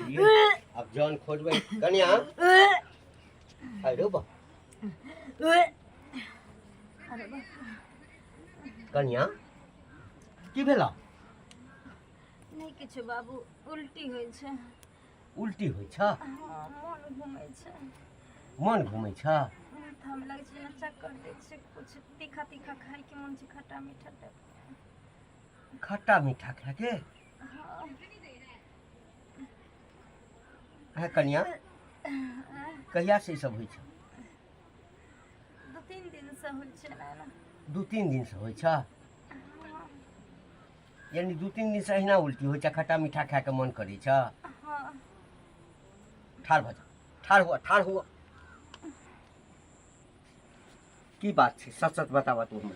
गेलियै। आब जन खोजबै कनिया। अरे बा अरे बा। कनिया की भेला? नहि किछु बाबू, उल्टी होइ छै। उल्टी होइ छ? हँ, मोन घूमै छै। मन घूमै छ? माथामे लगै छै जेना चक्कर दै छै। कुछ तीखा तीखा खायके मोन छै, खट्टा मीठा टाइप। खट्टा मीठा खायके? हँ। है कनिया, कहिया से ई सब होइ छै? 2-3 दिनसँ होइ छै ने। 2-3 दिनसँ होइ छ? यानी 2-3 दिनसँ अहिना उल्टी होइ छै, खट्टा मीठा खायके मन करै छ? हँ। ठाढ़ भऽ जा, ठाढ़ हुआ, ठाढ़ हुआ। की बात छै? सच सच बताबऽ तू हमरा।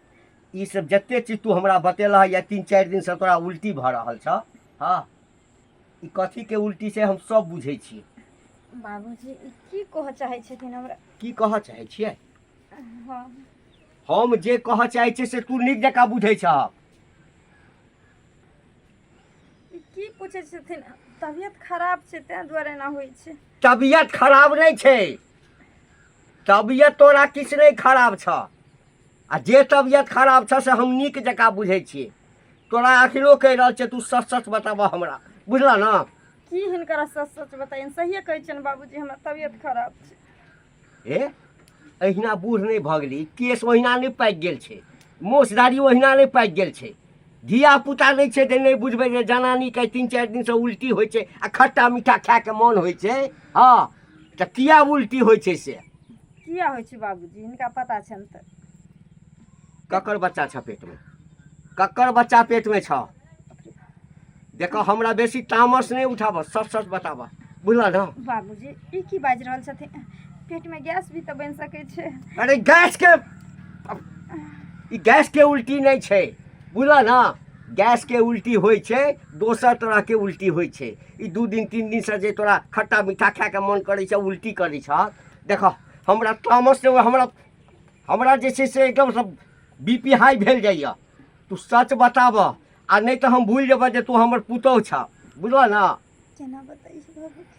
ई सब जते चीज तू हमरा बतेलह या 3-4 दिनसँ तोरा उल्टी भऽ रहल छ, हँ, ई कथीके उल्टी छै हम सब बुझै छियै। बाबूजी, ई की कहऽ चाहै छथिन हमरा? की कहऽ चाहै छियै? हँ। हम जे कहऽ चाहै छियै से तू नीक जकाँ बुझै छह। ई की पूछै छथिन? तबियत खराब छै ताहि दुआरे एना होइ छै। तबियत खराब नहि छै, तबियत तोरा किछु नहि खराब छ, आ जे तबियत खराब छ से हम नीक जकाँ बुझै छियै। तोरा अखनो कहि रहल छियै, तू सच सच बताबऽ हमरा, बुझलह ने? की हिनकर सच सच बताइए? सहिए कहै छियनि बाबूजी, हमरा तबियत खराब छै। ए अहिना बूढ़ नहि भऽ गेली, केश ओहिना नहि पाकि गेल छै, मोछ दाढ़ी ओहिना नहि पाकि गेल छै, धिया पुता नहि छै जे नहि बुझबै जे जनानीके 3-4 दिनसँ उल्टी होइ छै आ खट्टा मीठा खायके मन होइ छै। हँ, तऽ किया उल्टी होइ छै से? किया होइ छै बाबूजी, हिनका पता छनि तऽ। ककर बच्चा छ पेटमे? ककर बच्चा पेटमे छ? देखो, हमरा बेसी तामस नहि उठाबऽ, सच सच बताबऽ, बुझल ने? बाबूजी, ई की बाजि रहल छथिन? पेटमे गैस भी तऽ बनि सकै छै। अरे गैस के, ई गैस के उल्टी नहि छै, बुझल ने? गैस के उल्टी होइ छै, दोसर तरह के उल्टी होइ छै। ई 2 दिन 3 दिनसँ जे तोरा खट्टा मीठा खायके मन करै छै, उल्टी करै छ। देख, हमरा तामस नहि, हमरा हमरा जे छै से एकदम सब बी पी हाई भेल जाइए। तू सच बताबऽ आ नहि तऽ हम भूलि जेबऽ जे तू हमर पुतोहु छऽ, बुझलऽ ने? केना बतैयै बाबूके?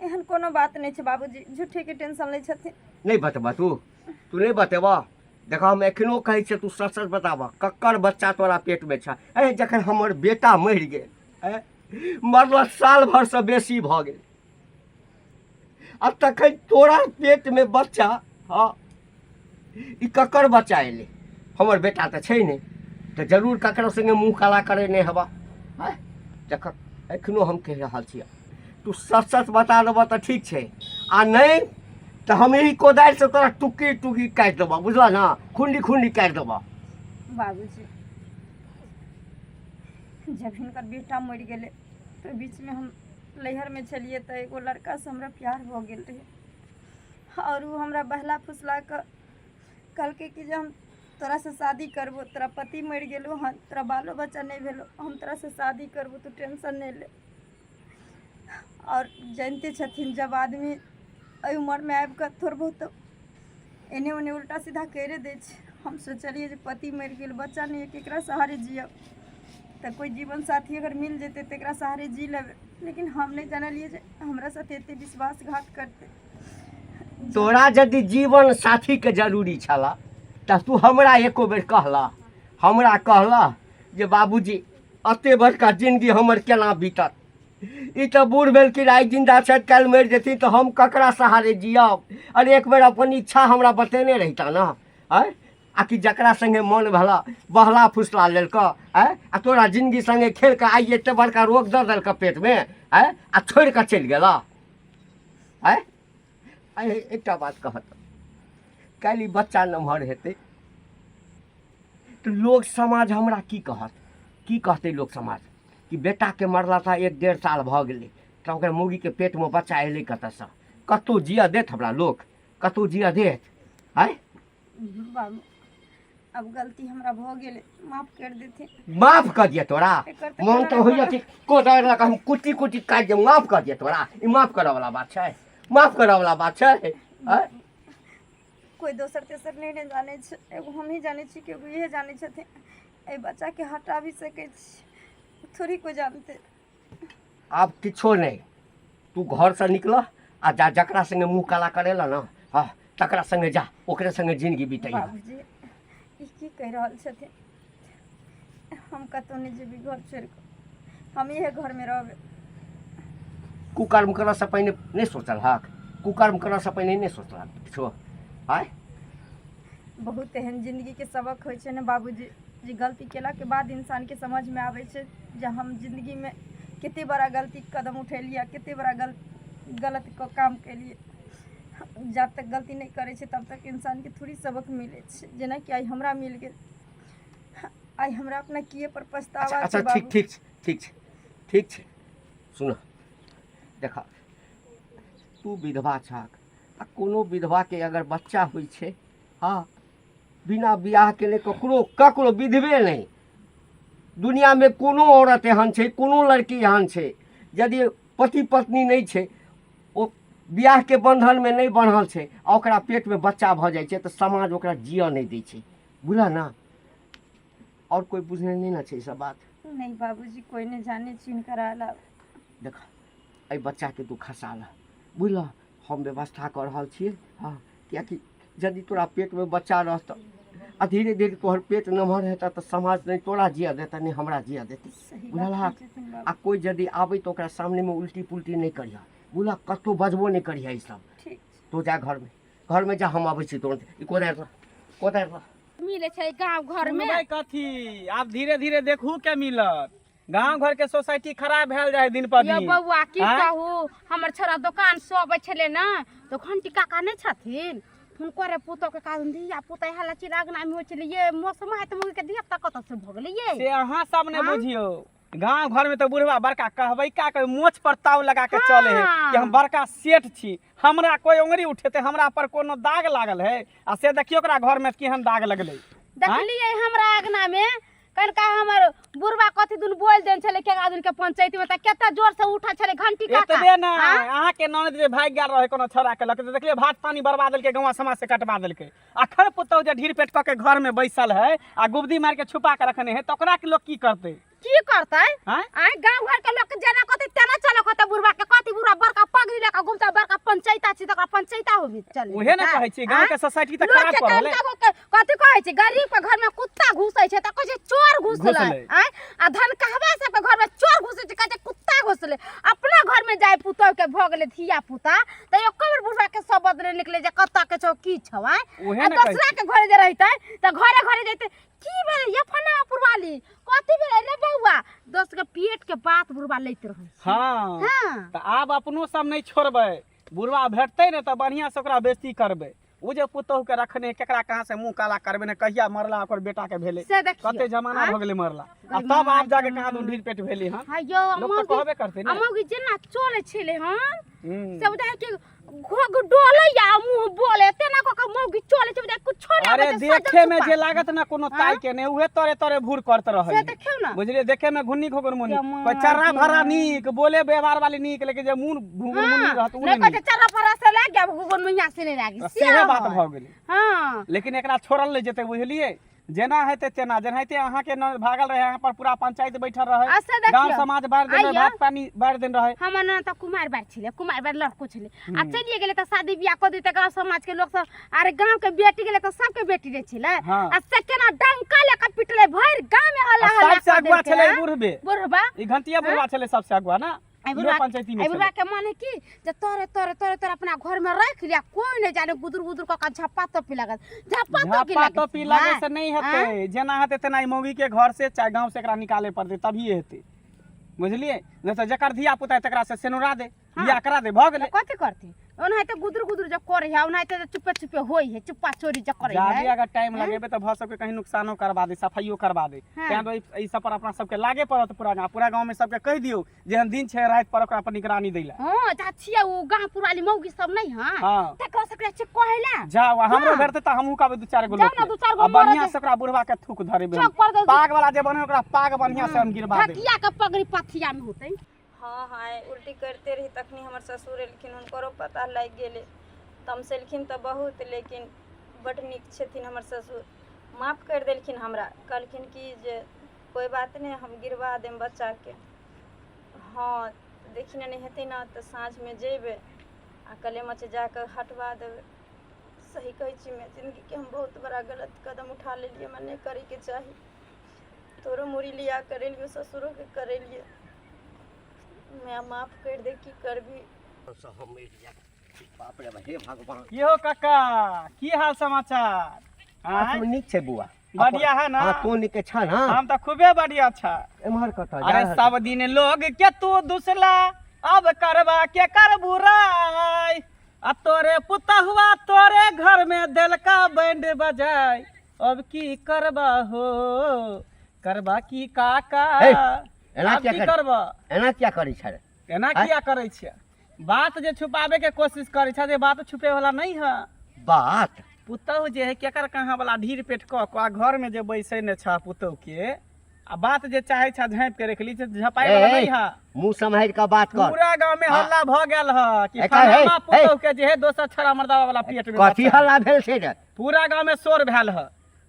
एहन कोनो बात नहि छै बाबूजी, झूठेके टेंशन लै छथिन। नहि बतेबऽ तू? तू नहि बतेबऽ? देख, हम एखनो कहै छियै, तू सच सच बताबऽ, ककर बच्चा तोरा पेटमे छऽ? ए जखन हमर बेटा मरि गेल, ए मरला साल भरसँ बेसी भऽ गेल, आ तखन तोरा पेटमे बच्चा, हँ, ई ककर बच्चा एलै? हमर बेटा तऽ छै नहि, तऽ जरूर ककरो सङ्गे मुँह काला करै नहि हेबऽ। आँय, देख, एखनो हम कहि रहल छियै, तू सच सच बता देबऽ तऽ ठीक छै, आ नहि तऽ हम एहि कोदारिसँ तोरा टुक्की टुक्की काटि देबऽ, बुझलऽ ने? खुंडी खुंडी काटि देबऽ। बाबूजी, जब हिनकर बेटा मरि गेलै तऽ बीचमे हम नैहरमे छलियै, तऽ एगो लड़कासँ हमरा प्यार भऽ गेल रहै, आओर ओ हमरा बहला फुसला कऽ कहलकै कि जे हम तोरासँ शादी करबो, तोरा पति मरि गेलौ हन, तोरा बालो बच्चा नहि भेलौ, हम तोरासँ शादी करबो, तू टेंशन नहि ले। आओर जानिते छथिन, जब आदमी एहि उमरमे आबि कऽ थोड़ बहुत एने ओने उल्टा सीधा करिए दै छै। हम सोचलियै जे पति मरि गेल, बच्चा नहि यऽ, केकरा सहारे जियब? तऽ कोइ जीवन साथी अगर मिल जेतै तऽ एकरा सहारे जी लेबै। लेकिन हम नहि जानलियै जे हमरा साथे एते विश्वासघात करतै। तोरा यदि जीवन साथीके जरूरी छलऽ तऽ तू हमरा एको बेर कहलह? हमरा कहलह जे बाबूजी, एते बड़का जिनगी हमर केना बीतत? ई तऽ बूढ़ भेलखिन, आइ जिन्दा छथि, काल्हि मरि जेथिन, तऽ हम ककरा सहारे जियब? अरे, एक बेर अपन इच्छा हमरा बतेने रहिता ने। आँय, आ कि जकरा सङ्गे मन भेलऽ बहला फुसला लेलकऽ, आँय, आ तोरा जिनगी सङ्गे खेल कऽ आइ एते बड़का रोग दऽ देलकऽ पेटमे, आँय, आ छोड़ि कऽ चलि गेलऽ। आँय, आइ एकटा बात कहत, काल्हि ई बच्चा नमहर हेतै तऽ लोक समाज हमरा की कहत? की कहतै लोक समाज कि बेटाके मरला तऽ 1-1.5 साल भऽ गेलै, तऽ ओकर मौगीके पेटमे बच्चा एलै कतऽसँ? कतहु जियऽ देत हमरा लोक? कतहु जियऽ देत? आँय बाबू, आब गलती हमरा भऽ गेलै, माफ कर देथिन। माफ कऽ दिअ तोरा? एकर तऽ मन तऽ होइए कि कोदारि लऽ कऽ हम कुट्टी कुट्टी काटि दिअ। माफ कऽ दिअ तोरा? ई माफ करऽवला बात छै? माफ करऽवला बात छै? आँय, कोइ दोसर तेसर नहि ने जानै छै, एगो हमही जानै छी कि एगो इहे जानै छथिन। एहि बच्चाके हटा भी सकै छी, थोड़ी कोइ जानतै। आब किछो नहि, तू घरसँ निकलह आ जा जकरा संगे मुँह काला करेला ने, हँ, तकरा संगे जा, ओकरे संगे जिंदगी बितैह। बाबूजी, ई की कहि रहल छथिन? हम कतहु नहि जेबै घर छोड़ि कऽ, हम इहे घरमे रहबै। कुकर्म करऽसँ पहिने नहि सोचलहक? कुकर्म करऽसँ पहिने नहि सोचलहक किछो? आँय? बहुत एहन जिन्दगीके सबक होइ छै ने बाबूजी, जे गलती केलाके बाद इंसानके समझमे आबै छै जे हम जिन्दगीमे कते बड़ा गलती कदम उठेलियै आ कते बड़ा गलत काम केलियै। जब तक गलती नहि करै छै तब तक इंसानके थोड़ी सबक मिलै छै, जेनाकि आइ हमरा मिल गेल। आइ हमरा अपना किए पर पछतावा अच्छा छै। ठीक बाबू। ठीक छै, ठीक छै, ठीक छै। सुन, देख, तू विधवा छहक आ कोनो विधवाके अगर बच्चा होइ छै, हँ, बिना बियाह केने ककरो ककरो विधवे नहि, दुनियामे कोनो औरत एहन छै, कोनो लड़की एहन छै, यदि पति पत्नी नहि छै, ओ बियाहके बन्धनमे नहि बन्हल छै आ ओकरा पेटमे बच्चा भऽ जाइ छै, तऽ समाज ओकरा जियऽ नहि दै छै, बुझलह ने? आओर कोइ बुझने नहि ने छै ई सब बात? नहि बाबूजी, कोइ नहि जानै छै हिनकर अलावा। देख, एहि बच्चाके तू खसा लह, बुझलह? हम व्यवस्था कऽ रहल छियै। हँ, किएकि यदि तोरा पेटमे बच्चा रहतऽ आ धीरे धीरे तोहर पेट नमहर हेतऽ, तऽ समाज नहि तोरा जियऽ देतऽ, नहि हमरा जियऽ देतै। सही बात बुझलहक? कहै छथिन आ बाबू। कोइ यदि आबै तऽ ओकरा सामनेमे उल्टी पुल्टी नहि करिहऽ, बुझलह? कतहु बजबो नहि करिहऽ ई सब। ठीक छै। तू जा घरमे, घरमे जा, हम अबै छी तुरन्त। ई कोदारि लऽ, कोदारि लऽ। मिले छै गांव घर में। सुनबै कथी? आब धीरे धीरे देखू के मिलत। गांव घर के सोसाइटी खराब भेल जाय दिन पर यो दिन। बौआ, की आँय? कहू, हमर छोरा दोकान से अबै छलै ने तऽ घंटी काका नहि छथिन, हुनकर पुतोह के कारण धिया पुता हल्ला चिल्ला अगना में होइ छलै। ये मौसम है तऽ मौगी के धिया पुता कतऽ से भऽ गेलै ये? से अहाँ सब ने हाँ? बुझियौ, गांव घर में तो बुढ़वा बड़का कहबै का के मोछ पर ताव लगा के चले है कि हम बड़का सेठ छी, हमरा कोई उंगली उठेते, हमरा पर कोनो दाग लागल है, आ से देखियो ओकरा घर में केहन दाग लगलै। देखलियै हमरा अगना में कनका हमर बुढ़वा कथी दुन बोल देन छलै के आदमी के पंचायत में, तऽ कते जोर से उठल छलै घंटी काका। एतबे ने, आँ? अहाँ के ननद जे भागि गेल रहे कोनो छोड़ा के लऽ के, तऽ देखलियै भात पानी बर्बाद देलकै, गाँव समाज से कटवा देलकै। अखन पुतहु जे ढीर पेट कऽ के घर में बैसल है आ गुबदी मारि के छुपा के रखने है, तऽ ओकरा के लोग की करतै? की करतै? आँय? आँय, गाँव घर के लोग जेना कहतै तेना चलक होतै। बुढ़वा के कथी, बुढ़वा बड़का पगड़ी लऽ के घुमतै, बड़का पंचायता छी, तकरा पंचायता होबी चल। उहे ने कहै छी, गाँव के सोसाइटी तऽ लोक खराब के कऽ रहलै। कनका के कथी कहै छै, गरीब के घर में कुत्ता घुसै छै तऽ कहै छै चोर घुसलै। घुसलै। आँय, आ धनकहवा सबके घर में चोर घुसै छै, कहै छै कुत्ता घुसलै। अपना घर में जाय पुतोह के भऽ गेलै धिया पुता तऽ एको बेर बुढ़वा के सब बदले निकले जे कतऽ के छौ की छौ। आँय, उहे आ ने कहै दोसरा के घरे जे रहितै तऽ घरे घरे जैतै, की भेलै ये फना पुरवाली, कथी भेलै रे बौआ, दोस्त के पेट के बात बुढ़वा लैत रहै। हाँ। हाँ। तऽ आब अपनो सब नहि छोड़बै, बुढ़वा भेटतै ने तऽ बढ़िआँ से ओकरा बेइज्जती करबै। ओ जे पुतोहु के रखने केकरा कहाँ से मुँह काला करबै ने, कहिया मरला ओकर बेटा के भेलै, से देखियौ। कते जमाना आँय? भऽ गेलै मरला, आ तब आब जाके कहाँ दून ढीर पेट भेलै हन। हाँ यौ, लोक तऽ कहबे करतै ने। मौगी जेना चलै छलै हन से बुझाइ कि घोघ डोलै या मुँह बोले तेना कऽ कऽ मौगी चलै छै, बुझाइ कुछो नहि अरे आबै छै, सजल देखे में छुपा। जे लागत ना कोनो ताई के ने, उहे तोरे तोरे भूर करत रहै। से देखियौ ने। बुझलियै, देखे में घुन्नी घोघर मुन्नी, के माँ कोई चर्रा गे। भरा नीक बोले व्यवहार वाली नीक, लेकिन जे मुन घुघुर मुन्नी हाँ, रहत उ नहि नहि कहै छै नीक। चर्रा भरा से लागि गया, घुघुर मुइया से नहि लागि। तऽ से सेहे बात है। भऽ गेलै। हाँ। लेकिन एकरा छोड़ल नहि जेतै, बुझलियै? जेना हेतै तेना, जेनाहिते अहाँके न भागल रहै, अहाँ पर पूरा पंचायत बैठल रहै, आ से देखियौ। गांव समाज बाढ़ि देने रहै, आइयो। भात पानी बाढ़ि देने रहै। हमर ननद तऽ कुमारि बार छलै, कुमारि बार लड़को छलै, आ चलिए गेलै तऽ शादी बियाह कऽ देतै गाँव समाज के लोक सब। अरे गाँव के बेटी गेलै तऽ सबके बेटी रे छलै। हाँ। आ से केना डंका लऽ कऽ पिटलै, भरि गाँव में हल्ला आ हल्ला सबसे कऽ अगुआ देलकै, छलै आँ? बुढ़बे। बुढ़बा। ई घंटिया बुढ़बा छलै सबसे अगुआ ना, एहि इहो बुढ़बा, पंचायती में एहि बुढ़बा छलै। के मन है कि जे तोरे तोरे तोरे तोरे अपना घर में रख लिया, कोई नहीं जाने, गुदुर गुदुर कऽ कऽ झप्पा तोपी लागत, झप्पा तोपी झप्पा लागत। तोपी लागे से नहीं हेतै, जेना हेतै तेना ई मौगी के घर से चाहे गांव से एकरा निकाले पड़तै, तभिए हेतै, बुझलियै? नहि तऽ जकर धिया पुता है तकरा से सेनुरा दे, बियाह करा दे, भऽ गेलै। तऽ कथी करतै? ओनाहिते गुदुर गुदुर जब करे है, ओनाहिते जे चुपे चुपे होई है, चुप्पा चोरी जब करे जादे है। अगर टाइम लगेबै तऽ भऽ सकै कहीं नुकसानो करबा दे, सफाइयो करबा दे। हाँ। तैं दुआरे एहि सब पर अपना सबके लागे पड़त। पूरा गाँव, पूरा गाँव में सबके कहि दियौ, जेहन दिन छै राति पर ओकरा पर निगरानी दै लए। हाँ, जा छियै ओ गाँव पुराली मौगी सब नहीं है। हाँ। तकरा सबके छै कहै लए। जाओ, आ हमरो हाँ। भेटतै तऽ हमहूँ कहबै दू चारि गो जाउ लोक ने, के। दू चारि गो आ बढ़िआँ मरद। से ओकरा बुढ़वा के थूक धरेबै चौक पर दे- पाग वाला जे बने ओकरा पाग बढ़िआँ से हम गिरबा देबै। ढकिया के पगड़ी पथिया में होतै। हँ हँ, उल्टी करिते रही तखनी हमर ससुर एलखिन, हुनकरो पता लागि गेलै। तमसेलखिन तऽ बहुत, लेकिन बड्ड नीक छथिन हमर ससुर, माफ करि देलखिन हमरा। कहलखिन कि जे कोइ बात नहि, हम गिरबा देब बच्चाके। हँ। देखी ने नहि हेतै ने तऽ साँझमे जेबै आ कलेमच जा कऽ हटवा देबै। सही कहै छी, मैं जिन्दगीके हम बहुत बड़ा गलत कदम उठा लेलियै, हमरा नहि करैके चाही। तोरो मूड़ी लिया करेलियो, ससुरोके करेलियै। मैं माफ करि दे, की करबी। से हम मरि जायब। बाप रे हे भगवान। की हो काका, की हाल समाचार? आँय? तू नीक छै बौआ? बढ़िया है ना? हाँ, तू नीक छ ना? हम तऽ खूबे बढ़िया छ। एम्हर कतऽ जा अरे रहल सब दिन लोग के तू दुसला, अब करबा के कर बुराई, आ तोरे पुतहुआ तोरे घर में देलका बैंड बजाय, अब की करबा हो, करबा की काका? हे, एना आब किया की कर करबा? एना किया करै छ रे? एना आँय? किया करै छियै? बात जे छुपाबे के कोशिश करै छ, जे बात छुपे वाला नहीं है। बात पुतहु जे है केकर कहाँ वाला ढीर पेट कऽ कऽ घर में जे बैसै ने छ पुतहु के, आ बात जे चाहे छ झाँपि के रख ली, से झपाइ वाला ए, नहीं है। मुँह सम्हारि कऽ बात कर। पूरा गांव में हाँ। हल्ला भ गेल ह कि एकर हे, फलाना हे। पुतहु के जे है दोसर छड़ा मर्दावा वाला पेट में कथी बच्चा है। हल्ला भेल छै रे? पूरा गांव में शोर भेल ह,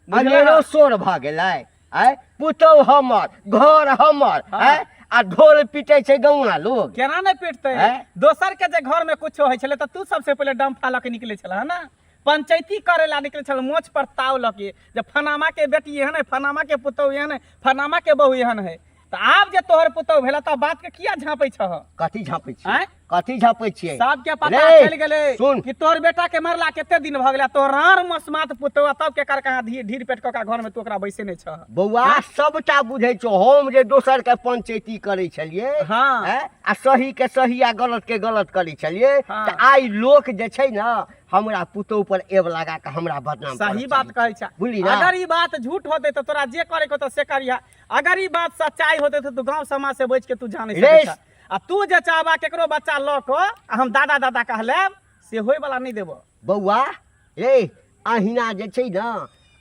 बुझलह? अनेरो शोर भऽ गेलै। आय पुतहु हमर, घर हमर। हाँ। आय आ ढोल पीटै छै गौआ लोग। केना नहि पिटतै? हैं? दोसर के जे घर में कुछो होइ छलै तऽ तू सबसे पहिले डम्फा लऽ के निकलै छलह है ना, पंचायती करे ला निकलै छल मोछ पर ताव लऽ के, जे फनामा के बेटी एहन है, फनामा के पुतहु एहन है, फनामा के बहू एहन है। तऽ आब जे तोहर पुतहु भेला तऽ बात के किया झाँपै छह? कथी झाँपै छियै? आँय? कथी झाँपै छियै? सबके पता रे, चलि गेलै सुन। कि तोहर बेटा के मरला कते दिन भऽ गेलै, तोहर राड़ मसमात पुतहु, आ तब के कर कहाँ ढीर पेट कऽ के घर में तू ओकरा बैसे नहि छह। बौआ, सबटा बुझै छौ। हम जे दोसर के पंचायती करै छलियै, हाँ। हैं? आ सही के सही आ गलत के गलत करै छलियै, हाँ। तऽ आइ लोक जे छै ने हमरा पुतोहु पर एब लगा कऽ हमरा बदनाम करऽ सही बात चाहै कहै छै। छै। बुझली ना? अगर ई बात झूठ होतै तऽ तोरा जे करे के होतौ से करिहा, अगर ई बात सच्चाई होतै तऽ तू गांव समाज से बचि के तू जा नहि रे। सकै छह। आ तू जे चाहबा केकरो बच्चा लऽ कऽ आ हम दादा दादा कहलेब, से होय वाला नहि देबो। बौआ रे, अहिना जे छै ने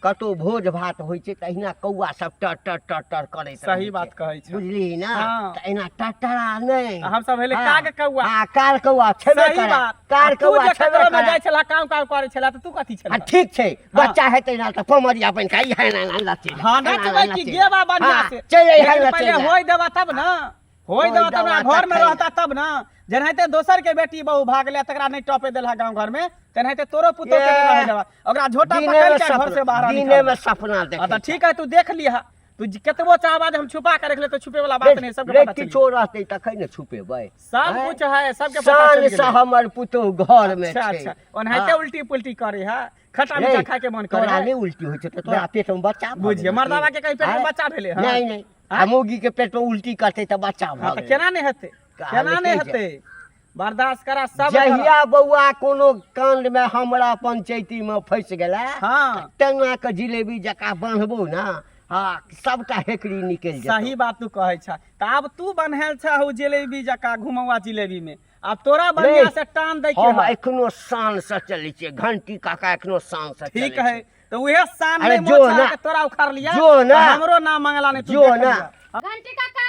कतौ भोज भात होइ छै तऽ अहिना कौआ सब टर टर टर टर करैत सही रहै बात छै। कहै छै। बुझलिही ना? हाँ। तऽ एना टटरा नहि। आ हम सब भेलै हाँ। काग कौआ। हाँ, कार कौआ छेबे सही करे। बात। कार आ तू कौआ जे छेबे ककरो में करे। जाइ छला, काम काम करै छला, तऽ तू कथी आ छला? ठीक छै, बच्चा हेतै ना तऽ पमरिया बनि कऽ इहे एना एना लचेला, हाँ, एना नचबै एना की लचेला। गेबा बढ़िया हाँ, से। चलि अइहे, लेकिन पहिले लचेला। होय देबा तब ना, होय होय देबा तब ना, देबा घर में तखन। रहता तब ना। जेनाहिते दोसर के बेटी बहू भागले तकरा नहीं टपे देलहा गांव घर में, तेनाहिते तोरो पुतोह के नहीं रहे देबा, ओकरा झोटा दिने पकड़ में के घर से सपना बाहर दिने निकाल। में सपना हाँ देखै तऽ ठीक है, तू देख लिहा। तू केतबो चाहबा जे हम छुपा के रख ले, तो छुपे वाला बात नहीं, सबके रे पता चलि किछो रहतै तखन ने छुपेबै। सब हैं? कुछ है, सबके पता शान चलि से गेलै। हमर पुतोहु घर में अच्छा छै। अच्छा, ओनाहिते हाँ। उल्टी पुल्टी करे है, खट्टा रे, मीठा खाए के मन करे तोरा है। नहि उल्टी होइ छै तऽ तोरा पेट में बच्चा भऽ बुझिए गेलौ। मर्दावा के कहीं पेट में आँय? बच्चा भेलै हँ? नहि नहि, आ मौगी के पेट में उल्टी करतै तऽ बच्चा हाँ भऽ तऽ गेलै। केना नहि हेतै, कहावत केना नहि छै जे- हेतै? बर्दाश्त करा सब करा। जहिया बौआ कोनो कांड में हमरा पंचायती में फंसि गेला, हाँ। टेंगा के जिलेबी जकाँ बान्हबौ ना, हाँ, सबटा हेकड़ी निकलि जेतौ। सही बात तू कहै छ। तऽ आब तू बन्हल छ हौ जिलेबी जकाँ घुमौआ जिलेबी में, आब तोरा बढ़िया से टान दै के हम है। एखनो शान से चलै छियै घंटी काका, एखनो शान से ठीक चलै है छियै। तऽ उहे शान अरे नहीं जो मोछा ना। के तोरा उखाड़ लिया, जो ना। तऽ हमरो नाम मंगला नहीं, तू जो देख ना। लिया। घंटी काका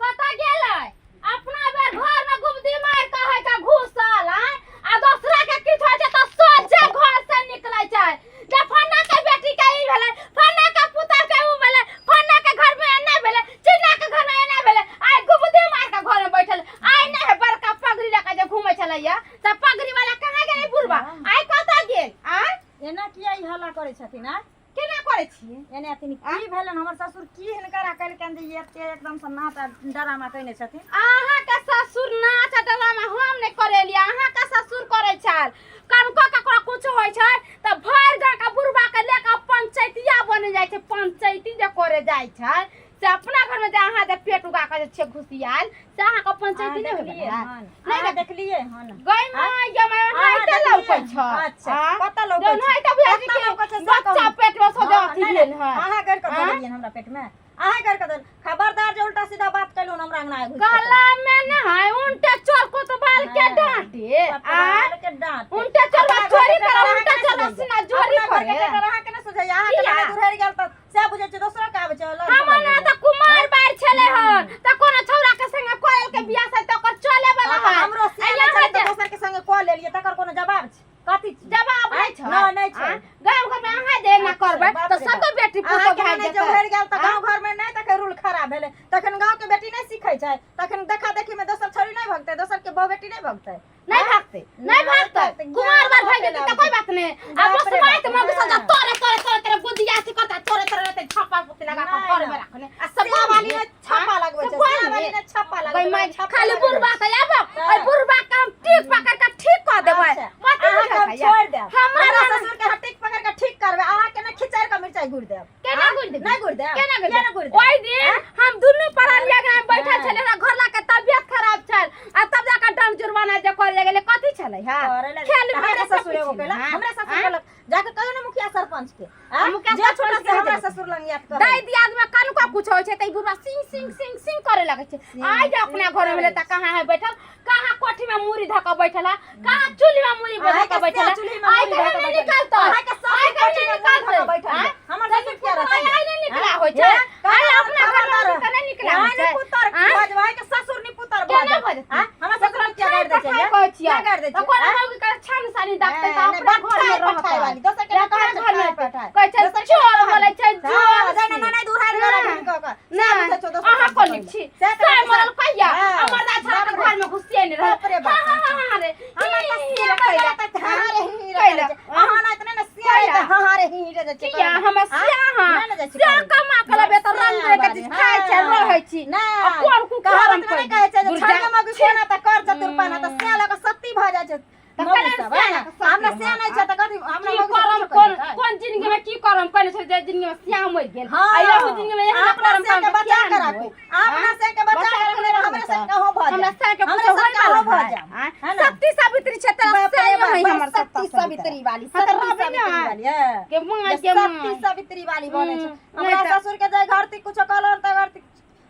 कतऽ गेलै? अपना बेर घर में गुबदी मार के है के घुसल आय, आ दोसरा के किछु होइ छै तऽ सोझे घर से निकलै छै जे फन्ना के बेटी के ई भेलै, फन्ना के पुतहु के ऊ भेलै, फन्ना के घर में एना भेलै, चिन्ना के घर में एना भेलै। आइ गुबदी मार के घर में बैठल आइ नहि है। बड़का पगड़ी लऽ के जे घूमै छलैया, तऽ पगड़ी वाला कहाँ गेलै? बुढ़बा आइ कतऽ गेल? आय एना किया ई हल्ला करै छथिन? आय केना करै छियै एने अथिन? की भेलनि हमर ससुर? की हिनकरा कहलकनि जे ई एते एकदम से नाच आ डरामा कयने छथिन? अहाँके ससुर नाच आ डरामा हम नहि करेलियै, अहाँके ससुर करै छल। कनको ककरो कुछ होइ छै तऽ भरि गाँवके बुढ़बा के लऽ कऽ पंचैतिया बनि जाइ छै। पंचैती जे करे जाइ छै से अपना घरमे जे अहाँ जे पेट उगा कऽ जे छियै घुसियाल, से अहाँके पंचैती नहि देखलियै होय? हन? नहि अहाँ देखलियै हन? गई माय गे माय, अहाँ ओनाहिते लौकै देखलियै? छै। अच्छा, आँ? कतऽ लौकै छै? ओनाहिते बुझाइ छै कतऽ कि लौकै छै से बच्चा कहू। पेट मे सोझे हाँ, अथी नहि, भेल नहि, है। अहाँ गड़ि कऽ आँ? दऽ देलियनि हमरा पेट मे, अहाँ गड़ि कऽ देल। खबरदार जे उल्टा सीधा बात कयलहुँ हमरा अंगना घुसि कऽ। गला में न है उनटे चोर कोतवाल के हाँ। डांटे। कोतवाल के डांटे। उनटे चोर अपना घर चोरी के करे, टेटर अहाँके उनटे नहि चोर सुझैया। सीना जोरी अपना घर के करे। टेटर अहाँके नहि सुझैया। अहाँके किया? लगे दुरहरि गेल तऽ सएह बुझै छियै, दोसरो के आबै छै लड़ हमर ना तऽ कुमार बार छले हन, तऽ कोनो छौड़ा के संगे कोयल के बियाह से तऽ ओकर चले वाला हाँ, तऽ है। हमरो से आ नहि यहाँ छलै तऽ जे दोसर के संगे कऽ लेलियै, तकर कोनो जवाब छै? कथी छै? जवाब नहि छै? नहि, नहि छै। आँ? गाँव घर में अहाँ जे एना अच्छा, करबै बाप तऽ रे सबके बाप। बेटी पुतोह अहाँके भागि नहि जे जेतै। उहरि गेल तऽ आँ? गाँव घर में नहि तखन रूल खराब भेलै, तखन गाँव के बेटी नहि सीखै छै तखन देखा। देखा देखी में दोसर छोरी नहीं भगतै, दोसर के बहु बेटी नहीं भगतै। नहीं भागते, नहीं भागते। कुमार बार भाग जेतै त कोई बात नहीं। आ बाप रे मसमाइत बाप, मगु सजा हाँ। तोरे तोरे तोरे तोरे गुदिया से करता तोरे तोरे रहते छापा पुती लगा के नहीं, घर में नहीं। रखने। आ सिया वाली ने छापा लगबै छै, सिया वाली ने छापा लगबै गई छै, माई छापा खाली लगबै बुढ़बा छै। से आब ओइ बुढ़बा के हम ठीक पकड़ के ठीक कऽ देबै। अच्छा, मत अहाँके हम बुझै छोड़ि देब। हमरा हमरा ससुर के हटिक पकड़ के ठीक करबै, अहाँके ने खिचैड़ के मिरचाइ गुड़ि देब। केना आँ? गुड़ि देबै? नहि गुड़ि देब? केना गुड़ि किया देब? ने गुड़ि देब? ओहि दिन हम दुनू प्राणी अंगना में बैठल हाँ। छलियै, हमरा घरला के तबियत खराब छल आ तब जाके डंड जुर्माना जे करे गेलै कथी छलै हां? करे लगे। खेल तऽ में हमरा सब ससुर एगो किछु केलक, हाँ। हमरा ससुर हाँ? कहलक, जाके कहियौ ने मुखिया सरपंच के। आँ? मुखिया जे सरपंच छोटा से के हमरा देबै। ससुर लग याद करै। दाइ दियाद में कनुका कुछ होइ छै त ई बुढ़वा सिंह सिंह सिंह सिंह करे लगै छै। आइ जे अपना घर में भेलै त कहाँ है बैठल, कहाँ कोठी में मूड़ी धऽ कऽ बैठल है, कहाँ चूल्ही में मूड़ी धऽ अहाँके कऽ बैठल है। चूल्ही में आइ मूड़ी कहीं धऽ कऽ नहि बैठल। निकलतै, अहाँके सब आइ कहीं कोठी नहि में मूड़ी धऽ कऽ निकलतै। बैठल आँय? है। हमर ससुर किया रहतै? आइ नहि निकला होइ छै, आइ अपना घर में तऽ नहि निकला होइ छै। आँय? ससुर निपुतर भऽ केना जायत। भऽ जेतै? आँय? हमर ससुर किया गारि दै छै? पठाइ कहै छियै। किया गारि दै तऽ छै? कोनो आँय? मौगी के छान सानी दागतै तऽ नहि, अपना घर में पठाइ रहतै। वाली, दोसर के नहि अपना कहै छै, घर में पठाइ, पठाइ। कहै छै दोसर के चोर नहि कहै बोलै छै, छै। चोर हाँ, जाय ने, नहि, दुहार गला हाँ। ढूँढि कऽ कऽ। से नहि, बुझै छौ दोसर अहाँ के कोन कहै छी? से तऽ सै मरल कहिया? हाँ। हमर दादा छाड़ा के बाप रे। घर में घुसिए नहि रहल। बाप रे बाप। हाँ, हाँ, हाँ, हाँ, रे। हमर तऽ ही, ही, सिया रे, कैला कैला। तऽ हाँ रे ही रे कैला। करै छै। अहाँ ना इतने ने सिया रे तऽ हाँ हाँ रे ही रे जाइ छै किया करै लए। हमे आँ? सिया हाँ नहि ने जाइ छै सिया करै लए। कमा के लेबै तऽ रंग बिरंग के चीज खाइ छै रहै छी। नहि। आ कोन कुकरम कहावत मे नहि कहै छै जे दुर्जा- छड़के मौगी सोना तऽ कर चतुर पाना, तऽ सिया लऽ कऽ सती भऽ जाइ छै तऽ मौगी केना सब, सिया है लऽ ने? कऽ सती हमरा सिया नहि छै तऽ कथी हमरा की मौगी सब करम कुछो कोन कहि देतै? कोन जिंदगी में की करम कहने छै जे जिंदगी में सिया मरि गेल। हाँ। आ एहू जिंदगी में एहन अपना करम सिया के करम बचा किया के नहि राखू। होय? अपना सिया के बचा के रखने रह, हमरे से कहो भऽ हमरा जाए। सिया के हमरे कुछो से होय कहो वाला भऽ है, जाए। आँय? है ना? सती सावित्री छै तेरा बाप रे सिया बाप, है बड़ हमर सती सावित्री वाली, हाँ, तऽ सती रहबै ने। सावित्री वाली, हाँ। के माय जे के सती माय। सावित्री वाली बनै छै। नहि हमरा तऽ- ससुर के जाय घर ती कुछो कहलन तऽ घर ती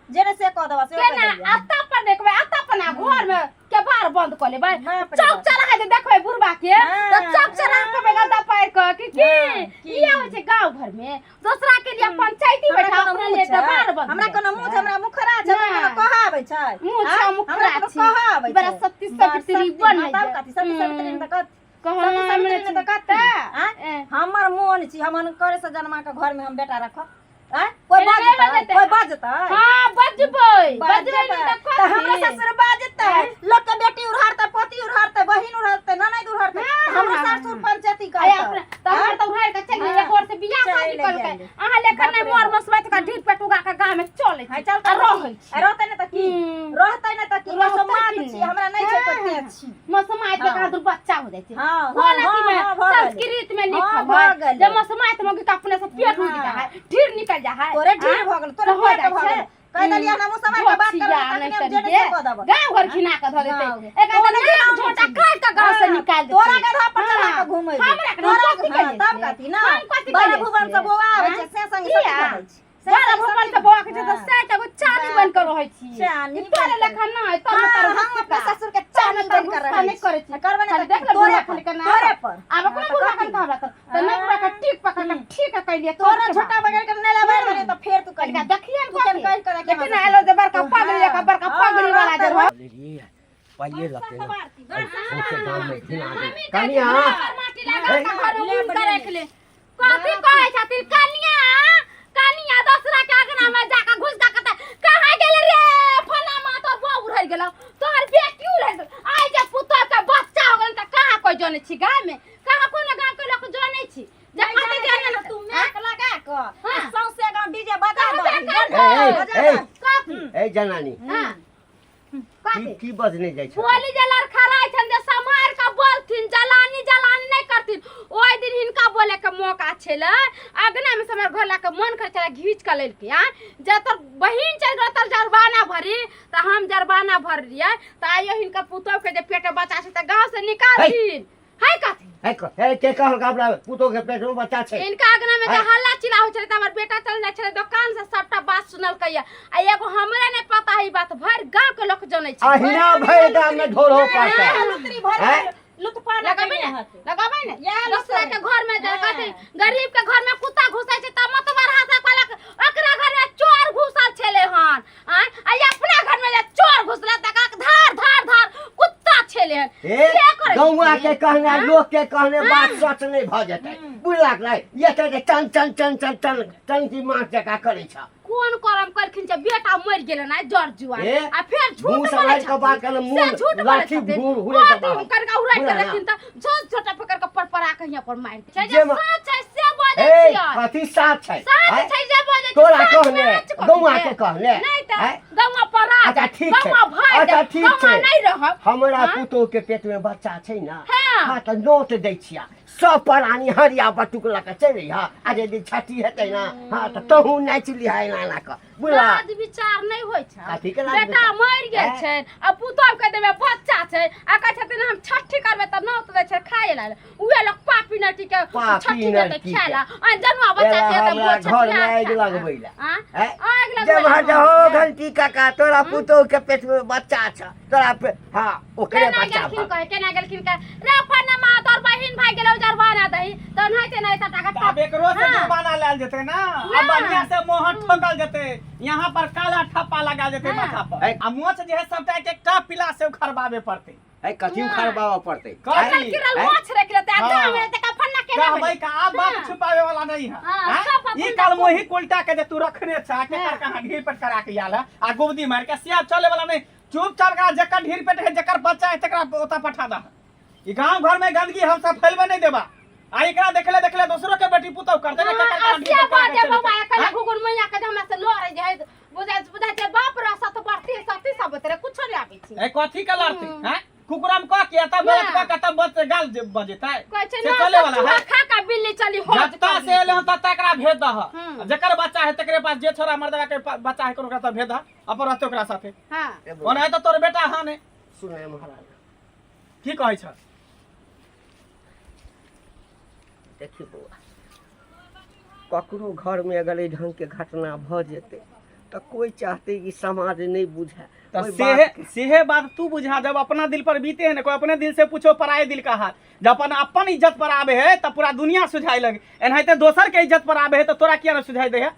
जे ने से कऽ देबा से केना अत्ता पर देखबै, अत्ता अपना घर में के बार बंद कऽ लेबै, बाप रे चौक बाप। चौराहा जे देखबै बुढ़बा के हाँ, तऽ चौक चौराहा कहबै गद्दा पारि कऽ कि की हाँ, की? इहे होइ छै गाँव घर में दोसरा के लिए पंचायती हमरा बैठा कोनो अपना मुँह लिए छै? दबार बंद हमरा कऽ कोनो दै मुँह छै। छै? हमरा मुखरा छै? हमरा नहि। कोनो कह आबै छै? मुँह छै, आँय? मुखरा हमरा कोनो छी। कह आबै बड़ा छै? सती बड़ सावित्री सती, बनै हाँ, तब छै। कथी? सती सावित्री ने तऽ कथी? कहऽ सती सावित्री ने तऽ कथी? आँय? ए। हमर मोन छी, हम हुनकरे से जन्मा के घर में हम बेटा रखब। आँय? कोइ एना नहि बाजतै? बजतै। कोइ बाजतै? हाँ बजबै, बजबै नहि तऽ तऽ हमरा कथी? ससुर बाजतै, लोक के बेटी उड़ारतै, पोती उड़ारतै, बहिन उड़ारतै, ननैद उड़ारतै, हाँ, हमरा हाँ, ससुर पंचायती आय करतै। अपना तऽ हमर तऽ उघारि कऽ चलि गेलै, हाँ। एक ओर से बियाह शादी चलि कलकै। गेलै। अहाँ लेखन नहि बाप रे मोर बाप। मसबैत कऽ ढीठ पेट उगा कऽ गाँव में चलै हाँ, छी चल आ तऽ रहै छी। आ रहतै ने तऽ की? हम्म। रहतै ने तऽ की? रहतै मसोमात की छी, नहि? हमरा नहि छै हाँ। कोइ छी। मसमाइत के हाँ। कहाँ दूर बच्चा हो जाइ छै। हाँ, कोन हाँ, अथी में हाँ, भऽ गेलै। संस्कृत में हाँ, लिखल भऽ है गेलै। जे मसमाइत मौगी के अपने से पेट उगि हाँ। जाइ है, ढीर निकल जाइ है। तोरे ढीर हाँ? भऽ गेलौ, तोरे तऽ हो पेट जाइ भऽ छै। गेलौ। कहि देलियै हमरा मुँह सम्हारि कऽ बात धोतिया करबै, नहि तखने हम जे करियै। नहि से कऽ देबौ। गाँव घर घिना कऽ धऽ देतै। गाँव। एक तोरे आधा घिनाओ नाक झोंटा छी। काटि कऽ गाँव से हाँ, निकालि देतै। तोरा गधा पर चढ़ा हाँ। कऽ घुमेबै। हमरा के तोरा कथी हाँ, करियै तब छियै? कथी ना? हम कथी बड़ा करियै भुवन छियै? से बौआ आबै छै, हाँ? से संगे किया? सती भऽ जाइ छै। से बड़ा संगे भुवन सती से बौआ के छै तऽ हाँ। सए एगो चानी बनि कऽ रहै छी। चानी ई तोरे बनि कऽ। लेखा नहि, तोरे हाँ, तर हम गुस्सा। अपना ससुर के चानी तर बनि कऽ गुस्सा रहै नहि करै छी। छी। करबै ने खाली तऽ देख की? ले तोरे बुढ़ा पर, खाली केना तोरे पर। आब हाँ, अपना तऽ बुढ़ा कथी? कन हमरा तऽ नहि बुढ़ा के ठीक पकड़ के ठीक कैलियै। तोरा छोटा बगैर के नहि लेबै ने तऽ फेर तू कहिया देखिए तू केन कहि कऽ लेकिन आलो जे बड़का पगड़ी एक बड़का पगड़ी वाला जे रहै। लेलियै पाइए लगतै ने सौंसे गाममे घिना देब कनिया। माटी लगा के घर उन के राख ले। कथी कहै छथिन कनिया? कनिया दोसरा के अंगना में जाके घुस के कहतै कहाँ गेल रे फला माँ, तोर बौआ उड़ै गेलौ, तोहर बेटी उड़ै गेलौ। आइ जे पुतोह के बच्चा हो गेल तऽ कहाँ कोइ जनै छी? गाँव में कहाँ कोनो गाँव के लोक जनै छी जे नहि कथी जानै जानै छै तू माइक लगा कऽ हाँ। आ सौंसे गाँव डीजे बजा कहबे दही। करबौ। ए, बजा ए, दही। कथी? ए जनानी, हाँ की कथी की बजने जाइ छै? बोली जे लड़खड़ाइ छनि जे सम्हारि कऽ बोलथिन, जलानी जलानी नहि करथिन। ओहि दिन हिनका बोले के मौका छलै अगना में से हमर घर ला के मन करै छलै घीच कऽ लेलकै। आँ जे तोर बहिन चलि गेल तोर जरबाना भरी तऽ हम जरबाना भरलियै तऽ आइयो हिनकर पुतोह के जे पेट बच्चा छै तऽ गाँव से निकालथिन है कथी? हे हे के कहल हमरा पुतोह के पेट में बच्चा छै? इनका अंगना में जे है। हल्ला चिल्ला होइ छलै तऽ हमर बेटा चल जाइ छलै दोकान से, सबटा बात सुनलकै आ एगो हमरा नहि पता है ई बात, भरि गाँव के लोक जनै छै। अहिना भरि गाम में ढोल हो पड़तै। लुतरी भरि हैं? लुतपा लगाबै ने, लगाबै ने। इएह दोसरा के घर में जे हाँ। कथी गरीब के घर में कुत्ता घुसै छै तऽ मतबर हाथ कहलक ओकरा घर में चोर घुसल छलै हन। आँय, आ ई अपना घर में जे चोर घुसलै तकरा धार धार धार कुत्ता छलै हन। ए से करै गौआ छी। के कहने हाँ? लोक के कहने बात सच नहि भऽ जेतै, बुझलक नहि? ये तऽ चन चन चन चन चन चन की माछ जकाँ करै छ। कोन करम करखिन जे बेटा मरि गेलन आइ जर जुआ ए, आ फेर झूठ मुँह बोलै सम्हारि कऽ बात छथिन करना, से मुँह झूठ बोलै लाठी छथिन घूर हुरे कथी दबाव। हुनकर का उड़ाइ के बुझल ना? रखिन तऽ झूठ झोटा पकड़ के परपरा के हियाँ पर मारि दै छै जे जे म- सच छै से बजै ए छियै कथी साथ छै सच आँय? छै जे बजै छियै तोरा सच कहने नाच कथी गौआ छै? के कहने नहि तऽ आँय? गौआ परा अच्छा, ठीक छै। गौआ भागि अच्छा, जायब, ठीक गौआ छै। नहि रहब हमरा हाँ? पुतोह के पेट में बच्चा छै ना हाँ। हाँ तऽ नोत दै छिया सब प्राणी हरिया बटुक लऽ कऽ चलि अइहा आ यदि छठी हेतै ना हाँ तऽ तहूँ नाचि लिहा एना एना कऽ बुझला लाज विचार नहि होइ छै कथी के लाज बेटा विचार? मरि गेल हैं? छै आ पुतोह के देबै बच्चा छै आ कहै छथिन हम छठी करबै तऽ नौत दै छै खाय लए उहे लोग पापी नटी के पापी छठी देतै नटी के। खाय लए आ जनुआ बच्चा एला छै तऽ हमरा वो घर में छठिहार आगि खाय लए। लगबै लए आँ? हैं? आगि लगबै जब लए हटहो घंटी काका तोरा पुतोह के पेट में बच्चा छ तोरा पे हाँ ओकरे केना बच्चा गेलखिन भऽ कहे केना गेलखिन कहे रे फनमा तोर बहिन भाई गेलौ जरवाना दही तऽ ओनाहिते नहि सबटा तऽ आब एकरो से हाँ। जुर्माना लायल जेतै ना ना। अब बढ़िया से मोहर ठोकल जेतै यहाँ पर काला ठप्पा लगा जेतै हाँ। माथा पर है। आ मोछ जे है सबटा एक एकटा पिला से उखड़बाबे पड़तै है कथी हाँ। उखाड़बाबऽ पड़तै कथी? हैं? गिरल हैं? माछ रख लेते आ हाँ। गाँव में तऽ फन्ना केना कहबै भेलै? का आब बाप हाँ। छुपावे वाला नहीं है हाँ, हैं? सब अपन ई काल मोही उल्टा के जे तू रखने छा के हाँ। कहाँ ढीर पर करा के आयल है आ गुबदी मार के सिया चले वाला नहीं चुपचाप एकरा जकर ढीर पेट है जकर बच्चा है तकरा ओतऽ पठा दह ई गांव घर में गंदगी हम सब फैलबे नहीं देबा आ एकरा देखले देखले दोसरो के बेटी पुतौ करते ने हाँ, ककर कहाँ ढीर अस्या पेट करा के बाजे चलि बाबा जेतै। एखन हैं? घुघुर मैया के जे हमरा से लड़ै जे है बुझाइ बुझाइ छै बाप रे सत बढ़ती सती सब तेरे कुछो नहि आबै छै ए कथी के लड़ते हैं कुकुरम क के तब गलत ना। क के तब बच गाल जे बजेतै कहै छै से ना चले सब वाला चूहा है खा का बिल्ली चली हो जत्ता से एले हन तत्ता एकरा भेज दह हम्म। जकर बच्चा है तकरे पास जे छोरा मर्दवा के बच्चा है ओकरा सब भेज दह अपन रहते ओकरा साथे हां ओना है तो तोर बेटा हाँ ने सुनै महाराज की कहै छ देखी बौआ ककरो घरमे अगर एहि ढङ्गके घटना भऽ जेतै तऽ कोइ चाहतै कि समाज नहि बुझए तऽ ओहि सेहे बातके सेहे बात तू बुझा जब अपना दिल पर बीते है ना कोई अपने दिल से पूछो पराये दिल का हाल जब अपन अपन इज्जत पर आवे है तब पूरा दुनिया सुझाए लगे एनाहिते दोसर के इज्जत पर आवे है तो तोरा किया ना सुझाई दे है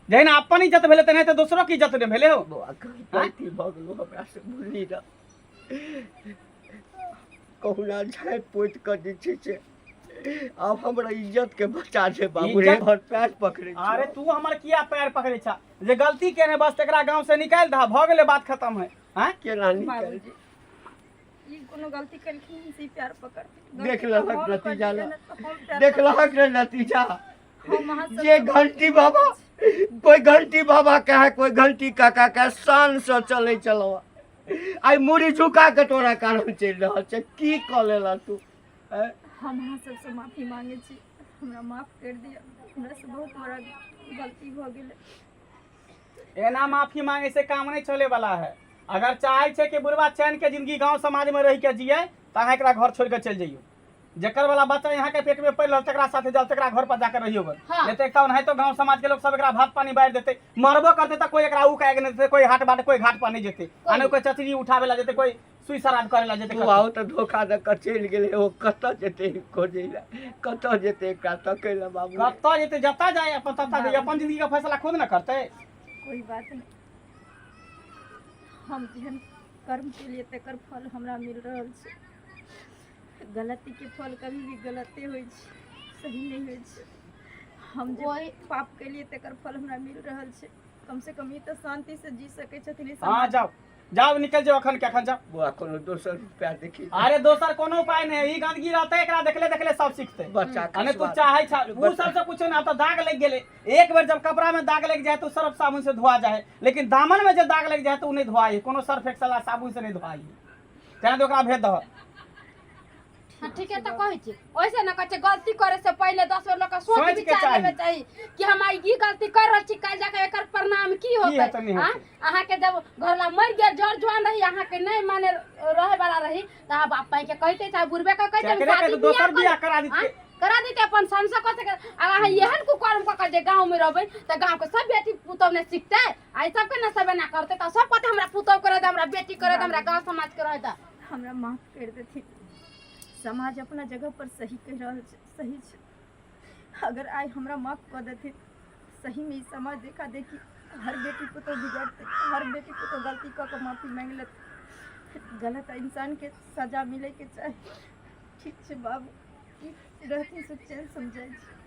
जहिना अपन इज्जत भेलै तेनाहिते दोसरो के इज्जत ने भेलै हो बौआ गलती भऽ गेलो हमरा से बुझली ना कहुना झाँपि पोति कऽ जे छै से आब हमरा इज्जत के बचा दे बाबू रे इज्जत- घर पैर पकड़े छियौ। अरे तू हमर किया पैर पकड़े छा जे गलती केने बस तकरा गांव से निकालि दह भऽ गेलै बात खत्म है हैं केना निकल बाबूजी ई कोनो गलती केलखिन हन से ई प्यार पकड़ देख लेलक नतीजा ला। देख लहक रे नतीजा हम अहाँ सब जे घंटी बाबा कोई घंटी बाबा कहे कोई घंटी काका कहे शान से चले चलो आइ मुड़ी झुका के तोरा कारण चलि रहल छै की कऽ लेला तू आँय? हम अहाँ सबसँ माफी मांगे छी हमरा माफ कर दिअ हमरा से बहुत बड़ा गलती भऽ गेलै एना माफी मांगे से काम नहीं चले वाला है अगर चाहे छै कि बुढ़वा चैन के जिंदगी गांव समाज में रह के जिए तो अहाँ एकरा घर छोड़ के चलि जइयो जकर वाला बच्चा यहाँ के पेट में पड़ि रहल तकरा साथे जाओ तकरा घर पर जाके रहियो बस हाँ। नहीं तो एकटा ओनाहितो गांव समाज के लोग सब एकरा भात पानी बांटि देते मरबो करते तऽ कोई एकरा उ काहे के नहीं देते कोई हाट बाट कोई घाट पर नहीं जेते आ नहीं कोई चचरी उठावे ला जेते कोई सुई सराद करे ला जेते तू आओ तऽ धोखा दऽ कऽ चलि गेलै ओ कतऽ जेतै खोजै लए कतऽ जेतै एकरा तकै लए बाबू कतऽ जेते जतऽ जाए अपन ततऽ जाए अपन जिंदगी के फैसला खुद न करते कोई बात नहीं हम जेहन कर्म के लिए तकर फल हमरा मिल रहल छै गलतीके फल कभी भी गलते होइ छै सही नहि होइ छै हम जे ओहि पाप केलियै तकर फल हमरा मिल रहल छै कम से कम ई तऽ शान्ति से जी सकै छथिन ई हाँ समाज जाओ जाओ निकल जाओ अखन के अखन जाओ बौआ कोनो दोसर उपाय देखी अरे दोसर कोनो उपाय नहीं है ई गंदगी रहते एकरा देखले देखले सब सीखते बच्चा अने तू खसबा चाहे छा उ सब से कुछो ना तो दाग लग गेले एक बेर जब कपड़ा में दाग लग जाए तो सर्फ साबुन से धोआ जाए लेकिन दामन में जब दाग लग जाए तो उ नहीं धोआई कोनो सर्फ एक्सेल आ साबुन से नहीं धोआई तें तो ओकरा भेज दह हाँ ठीके तऽ कहै छी ओइसे ने कहै छै गलती करे से पहिले 10 बेर लोक के सोच सोचि के विचार चाही। लेबे चाही कि हम आइ ई गलती कर रहल छी काल्हि जाके एकर परिणाम की हेतै, होतै नहि आँ? हेतै। अहाँके जब घरला मरि गेल जर जुआन रही अहाँके नहि माने रहे वाला रही तऽ अहाँ बाप माय के कहिते चाहे बुढ़बे के कहिते हम एकरे के शादी तो दोसर बियाह बियाह करा आँ? दिते करा देते अपन संसा कऽ सके आ अहाँ एहन कुकर्म कऽ के जे गाँव में रहबै तऽ गाँव के सब बेटी पुतौह ने सिखतै आ ई सबके ने सब एना करतै तऽ सब कहतै हमरा पुतौह करे दे हमरा बेटी करे दे हमरा गाँव समाज के रहे दे हमरा माफ कर देथिन समाज अपना जगह पर सही कहि रहल छै सही छै अगर आइ हमरा माफ कऽ देथिन सहीमे ई समाज देखा देखी हर बेटी पुतोह बिगड़तै हर बेटी पुतोह गलती कऽ कऽ माफी माँगि लेतै गलत इंसानके सजा मिलैके चाही ठीक छै बाबू ई रहथिन से चैन समझै छी।